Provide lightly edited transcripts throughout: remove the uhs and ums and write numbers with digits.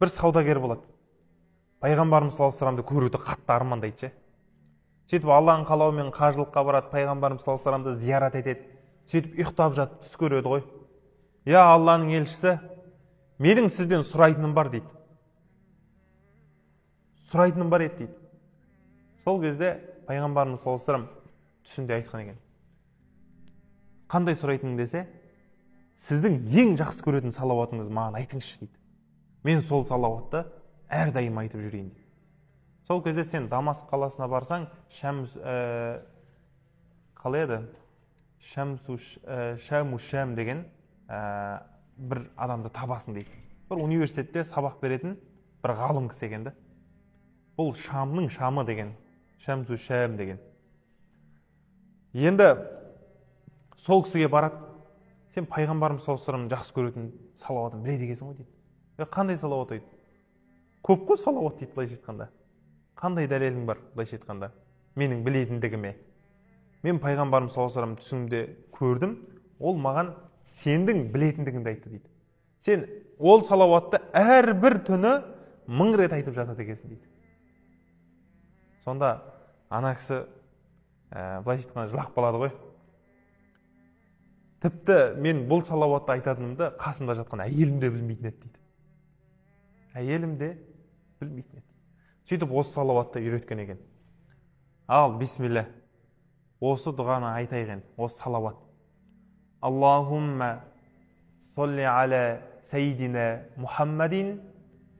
Бір саудагер болады. Пайғамбарымыз саллаллаху алейхи вассаламды көруді қатты армандайды ше. Сөйтіп Алланың қалауымен қажылыққа барады, пайғамбарымыз саллаллаху алейхи вассаламды зиярат етеді. Сөйтіп ұйықтап жатып түс көреді ғой. Я Алланың елшісі, менің сізден сұрайтыным бар дейді. Сұрайтыным бар еді дейді. Сол кезде пайғамбарымыз саллаллаху алейхи вассалам түсінде айтқан екен. Қандай сұрайтының десе, сіздің ең жақсы көретін салауатыңыз маған айтыңызшы дейді. Мен сол салауатты әрдайым айтып жүрейін дейді. Сол кезде сен Дамаск қаласына барсаң, қалай еді? Шаму Шам деген бір адамды табасың дейді. Бір университетте сабақ беретін бір ғалым кісі екен да. Бұл Шамның Шамы деген, Шамсу Шам деген. Енді сол кісіге барады. Сен пайғамбарымыз саллаллаху алейхи вассаламның жақсы көретін салауатын біледі екенсің ғой дейді. Қандай салауат дейді? Көп қой салауат дейді былайша айтқанда. Қандай дәлелің бар былайша айтқанда? Менің білетіндігіме. Мен пайғамбарымыз саллаллаху алейхи вассалам түсімде көрдім, ол маған сендің білетіндігіңді айтты дейді. Сен ол салауатты әрбір түні 1000 рет айтып жатады екенсің дейді. Сонда ана кісі былайша айтқанда жылап қалады ғой. Тіпті мен бұл салауатты айтатынымды қасымда жатқан әйелім де білмейтін еді дейді. Әйелім де білмейтін еді. Сөйтіп осы салауатты үйреткен екен. Ал бисмилля. Осы дұғаны айтайық енді, осы салауат. Аллахумма салли аля сайидина Мухаммадин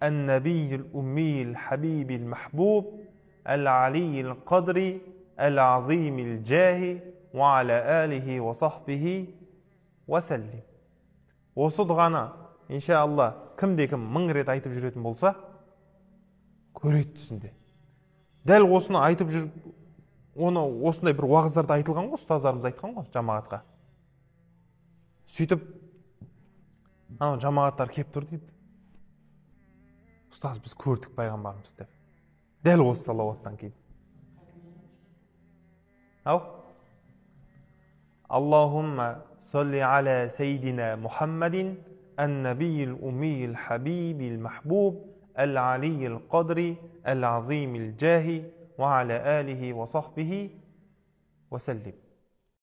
ан-набийил уммиил хабибил махбуб аль-алийил қадри аль-азимил джахи уа аля алихи уа сахбихи уа саллим. Осы дұғаны иншалла кімде-кім 1000 рет айтып жүретін болса, көреді түсінде. Дәл осыны айтып жүріп, оны осындай бір уағыздарда айтылған ғой, ұстаздарымыз айтқан ғой жамағатқа. Сөйтіп анау жамағаттар келіп тұр дейді. Ұстаз, біз көрдік пайғамбарымызды деп. Дәл осы салауаттан кейін. Ау? Аллахумма салли аля сайидина Мухаммадин ан-набийил уммиил хабибил махбуб аль-алийил қадри аль-азимил джахи уа аля алихи уа сахбихи уа саллим.